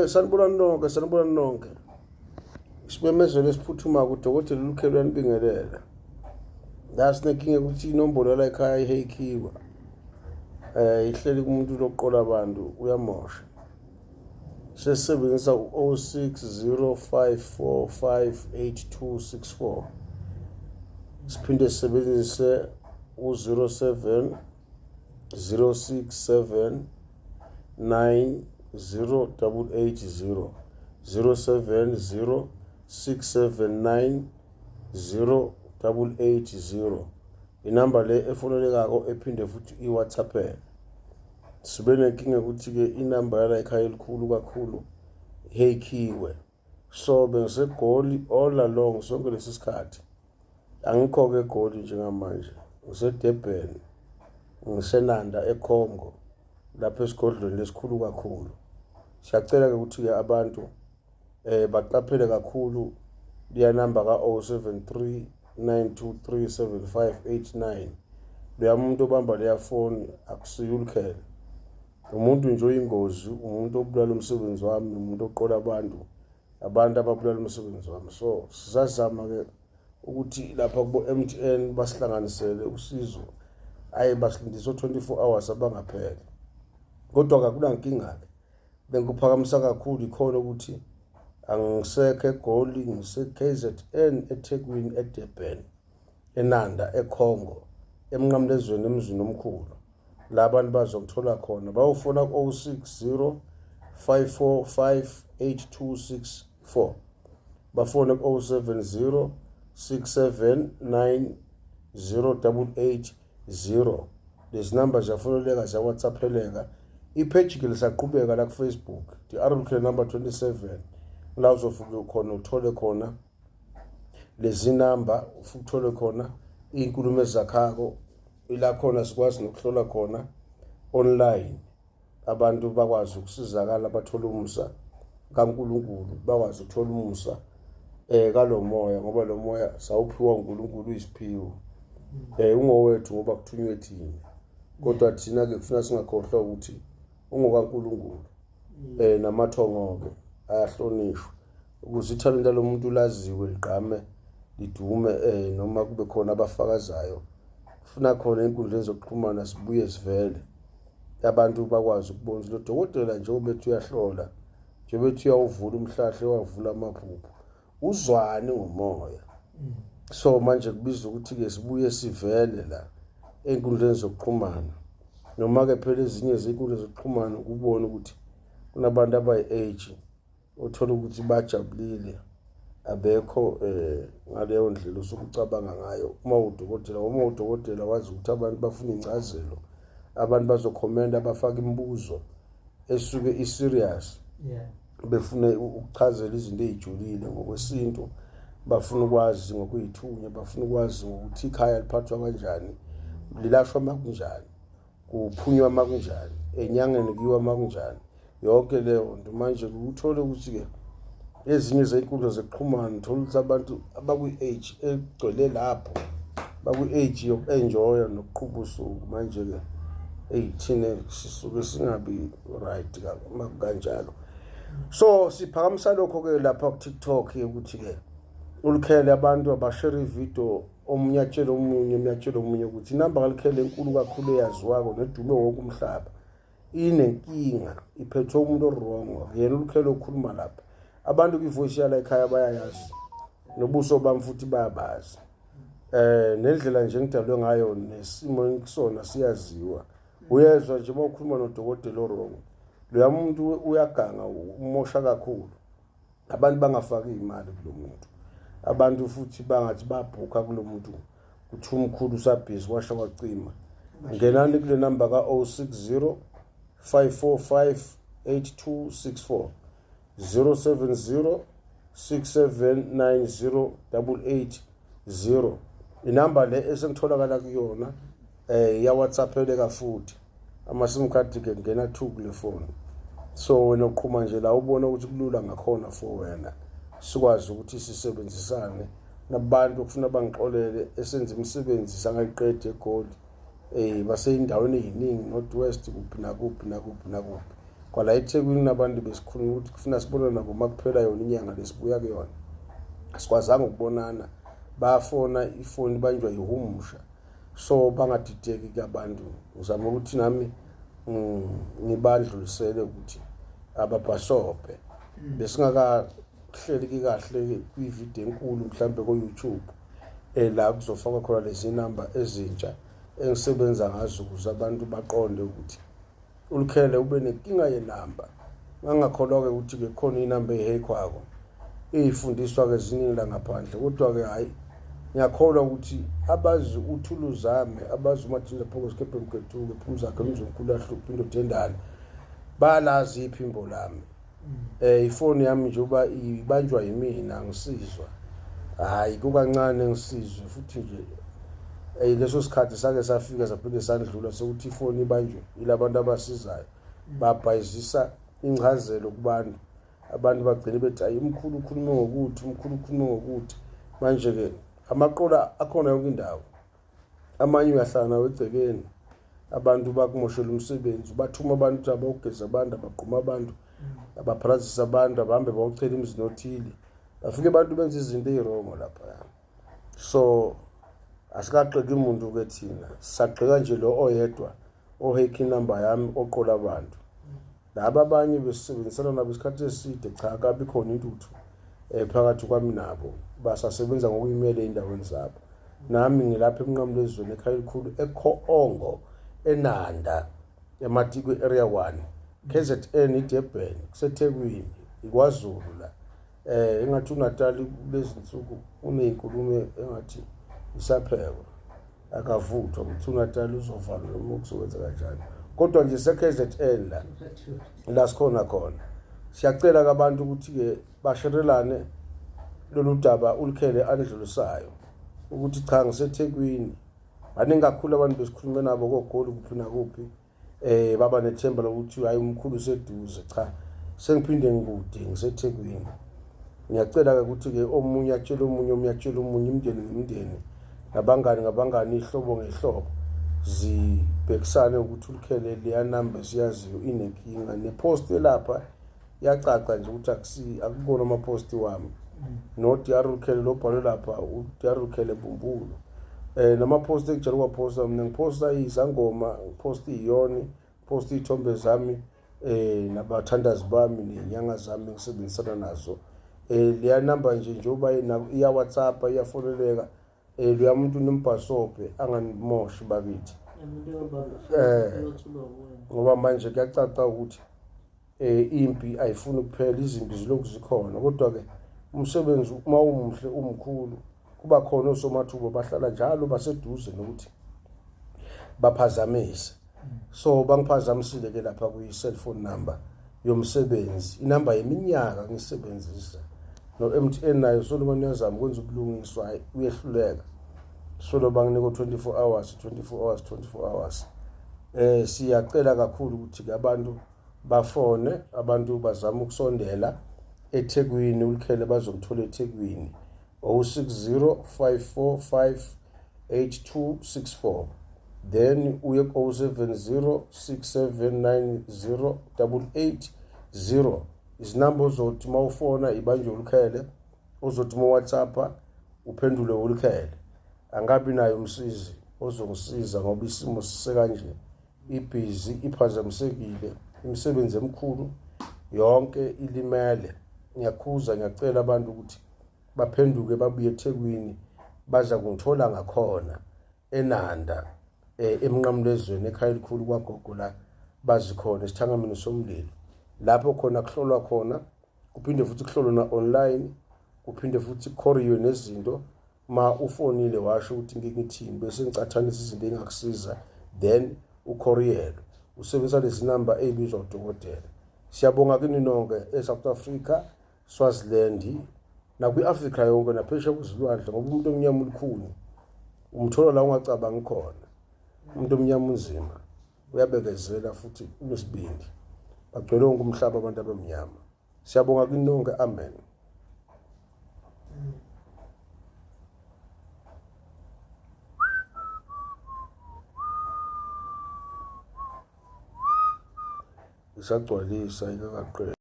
Sanibonani nonke, sanibonani nonke. Isimemezelo esiphuthuma kudokotela uLukhelo uyanibingelela. La sinenkinga ukuthi inombolo yala ekhaya iheyikhiwa. Ihleli kumuntu lokuqola abantu uyamosha. Sesisebenzisa u-0605458264. Siphinde sisebenzise u-07 067 90880 070 679 0880. Inamba le efonelekako ephinde futhi i-whatsappele. Sibe nenkinga ukuthi-ke inamba yala ekhaya elikhulu kakhulu heyikhiwe, so bengiseGoli all along sonke lesi sikhathi. Angikho-ke eGoli njengamanje, ngiseDurban, ngiseNanda eCongo, lapha esigodlweni lesikhulu kakhulu. Siyacela-ke ukuthi-ke abantu baqaphele kakhulu leya namba ka-073 923 7589. Loya muntu obamba leya foni akusiye uLukhele, umuntu nje oyingozi, umuntu obulala umsebenzi wami, umuntu oqola abantu, abantu ababulala umsebenzi wami. So sisazama-ke ukuthi lapha kubo-MTN basihlanganisele usizo, aye basilindise o-24 hours abangaphela, kodwa kakunankinga-ke. Bengikuphakamisa kakhulu ikhona ukuthi angisekho eGoli, ngise-KZN, eThekwini, eDurban, eNanda eCongo, emnqamlezweni, emzini omkhulu la abantu bazokuthola khona. Bawufona ku-060 545 8264, bafone ku-070 679 0880. Lezi namba ziyafoneleka, ziyawhatsappheleka. Ipage-ke lisaqhubeka la ku-Facebook, Dr Lukhele number 27, la uzofike khona uthole khona lezi namba, ufike uthole khona iy'nkulumo ezakhako, ila khona sikwazi nokuhlola khona online, abantu bakwazi ukusizakala, bathole umusa kaNkulunkulu, bakwazi ukuthola umusa kalomoya, ngoba lo moya sawuphiwa uNkulunkulu, uyisiphiwo, ungowethu ngoba kuthunywe thina. Kodwa thina ke kufuna singakhohlwa ukuthi ungokaNkulunkulu, namathongo ke ayahlonishwa ukuze ithalenta lomuntu laziwe, ligqame, lidume, noma kube khona abafakazayo. Kufuna khona enkundleni zokuxhumana sibuye sivele, abantu bakwazi ukubona ukuthi lo dokotela njengoba bethi uyahlola, njengoba bethi uyawuvula umhlahle, wavula amaphupho, uzwani ngomoya. So manje kubiza ukuthi-ke sibuye sivele la ey'nkundleni zokuxhumana, noma-ke phela ezinye zeyinkundla zokuxhumana ukubona ukuthi kunabantu abayi-age othola ukuthi bajabulile, abekho ngaleyo ndlela osuke ucabanga ngayo uma udokotela. Uma udokotela wazi ukuthi abantu bafuna incazelo, abantu bazokhomenta, bafake imibuzo esuke i-serious, befuna ukuchazela izinto ey'julile ngokwesintu, bafuna ukwazi ngokuyithunya, bafuna ukwazi ngokuthi ikhaya liphathwa kanjani, lilashwa makunjani, kuphunywa makunjani, enyangeni kuyiwa makunjani, yonke leyo nto. Manje uthole ukuthi-ke ezinye zeyinkundla zokuxhumana uthola ukuthi abantu abakwi-age egcwele lapho bakwi-age yoku-enjoya nokuqhuba usuku. Manje-ke eyi, thina sisuke singabi right uma kukanjalo. So siphakamisa lokho-ke lapha ku-TikTok ukuthi-ke uLukhele, abantu abashere ividiyo, omunye atshele omunye, omunye atshele omunye ukuthi inamba kaLukhele enkulu kakhulu eyaziwako nedume wonke umhlaba inenkinga, iphethwe umuntu o-wrong. Yena uLukhele okhuluma lapha, abantu kwi-voice yala ekhaya bayayazi, nobuso bami futhi bayabazi, nendlela nje engidalwe ngayo nesimo engikusona siyaziwa. Uyezwa nje uma ukhuluma nodokotela o-wrong, loya muntu uyaganga, umosha kakhulu. Abantu bangafaki imali kulo muntu, abantu futhi bangathi babhukha kulo muntu, kuthiwa umkhulu usabhizi, kwasha kwacima. Ngenani kule namba ka-060 545 8264, 070 6790 880. Inamba le esengitholakala kuyona, ya WhatsAppeleka futhi, ama-SIM card ke ngena 2 kule phone. So wena uqhuma nje la ubona ukuthi kulula ngakhona for wena, sikwazi ukuthi sisebenzisane nabantu. Okufuna bangixolele esenza imisebenzi sangayiqedi eGoli, baseyindaweni eziningi, North West, kuphi nakuphi nakuphi nakuphi. Kwala eThekwini nabantu besikhuluma ukuthi kufuna sibone nabo uma kuphela yona inyanga lesibuya kuyona. Asikwazanga ukubonana, bafona ifoni ibanjwa yihumusha, so bangadideki ke abantu. Ngizama ukuthi nami ngibadlulisele ukuthi ababhasobhe. Besingakahleleki kahle kwividiyo enkulu mhlambe ko-YouTube la kuzofakwa khona lezi namba ezintsha engisebenza ngazo ukuze abantu baqonde ukuthi uLukhele ube nenkinga yenamba. Ngangakholwa-ke ukuthi-ke khona inamba ehekhwako eyifundiswa-ke ziningi la ngaphandle, kodwa-ke hhayi ngiyakholwa ukuthi abazi uThuluzame, abazi uMadinda Phoko Sikhephe Mgeduke Phumzakhe Mzomkhulu Ahluphi indoda endala, balazi iphimbo lami. Ifoni yami njengoba ibanjwa yimina angisizwa, hhayi kukancane ngisizwe futhi nje. Leso sikhathi sake safika saphinde sandlula sokuthi ifoni ibanjwe yilabantu abasizayo, babhayizisa incazelo kubantu, abantu bagcine bethi ayi umkhulu ukhulume ngokuthi, umkhulu ukhulume ngokuthi. Manje-ke amaqola akhona yonke indawo, amanye uyahlala nawo egcekeni, abantu bakumoshela umsebenzi, bathuma abantu ukuthi abawugeza abantu, abagquma abantu, abaphalazisa abantu, abahambe bawuchela emzini othile, bafike abantu benza izinto ey'rongo lapha. So asikagxeki muntu-ke thina, sagxeka nje lo oyedwa ohekha inamba yami oqola abantu. Laba abanye besisebenzisana nabo isikhathi eside, cha kabi khona intuthu phakathi kwami nabo, basasebenza ngokuyimela ey'ndaweni zabo. Nami ngilapha emnqamlezweni ekhaya elikhulu eKhoongo eNanda eMatikwe Area 1 KZN iDurban, kuseThekwini, iKwaZulu la. Engathi uNatali kulezi nsuku unezinkulumo engathi isaphekwa, akavuthwa ukuthi uNatali uzovalwa noma kuzokwenza kanjani, kodwa nje se-KZN la la sikhona khona. Siyacela abantu ukuthi-ke basherelane lolu daba uLukhele anidlulisayo ukuthi cha ngiseThekwini. Baningi kakhulu abantu besikhulume nabo koGoli kuphi nakuphi, baba nethemba lokuthi hayi umkhulu useduze, cha sengiphinde ngikude ngiseThekwini. Ngiyacela-ke ukuthi-ke omunye atshele omunye, omunye atshele omunye, imindeni ngemindeni, nabangani ngabangani, ihlobo ngehlobo, zibhekisane ukuthi uLukhele leya namba esiyaziyo inenkinga. Nepost elapha iyacaca nje ukuthi akukona amaposti wami, no-Dr Lukhele lobhalwe lapha u-Dr Lukhele Mbumbulu. Namaposti engijwayele ukuwaphosta mina, ngiphosta izangoma, ngiphosta iy'yoni, ngiphosta iy'thombe zami nabathandazi bami ney'nyanga zami engisebenzisana nazo. Leya namba nje njengoba iya-WhatsApp, iyafoneleka, loya muntu nimbhasobhe anganimoshi bakithi, ngoba manje kuyacaca ukuthi impi ayifuni ukuphela, izimpi zilokhu zikhona, kodwa-ke umsebenzi uma umuhle umkhulu kuba khona osomathuba bahlala njalo baseduze nokuthi baphazamise. So bangiphazamisile ke lapha kwi-cellphone number yomsebenzi, inamba yeminyaka ngiyisebenzisa, no-MTN nayo solo uyazama ukwenza ubulungiswa, hhayi uyehluleka, solo banginika 24 hours, 24 hours, 24 hours. Siyacela kakhulu ukuthi-ke abantu bafone, abantu bazame ukusondela eThekwini, uLukhele bazomthola eThekwini 060 545 8264, then uye ku-070 6790 880. Izinamba ozothi uma ufona ibanjwe uLukhele, ozothi uma WhatsApp uphendule uLukhele. Angabi nayo umsizi ozongisiza ngoba isimo sisekanje, ibhizi iphazamisekile, imisebenzi emikhulu yonke ilimele. Ngiyakhuza, ngiyacela abantu ukuthi baphenduke babuye eThekwini, baza kungithola ngakhona eNanda emnqamlezweni ekhaya elikhulu kwagogo la bazi khona esithangameni somlilo, lapho khona kuhlolwa khona, kuphinde futhi kuhlolwe na-online, kuphinde futhi kukhoriwe nezinto. Ma ufonile washo ukuthi inkinga ithini, bese ngicathanisa izinto engakusiza, then ukhoriyelwe usebenzisa lezi namba ey'bizwa udokotela. Siyabonga kini nonke e-South Africa, Swaziland, nakwi-Afrika yonke naphesheya kwezilwandle, ngoba umuntu omnyama ulukhuni, umthola la ungacabangi khona. Umuntu omnyama unzima, uyabekezela futhi unesibindi. Bagcwele wonke umhlaba abantu abamnyama. Siyabonga kini nonke, amen. Isagcwalisa, ikakaqedi.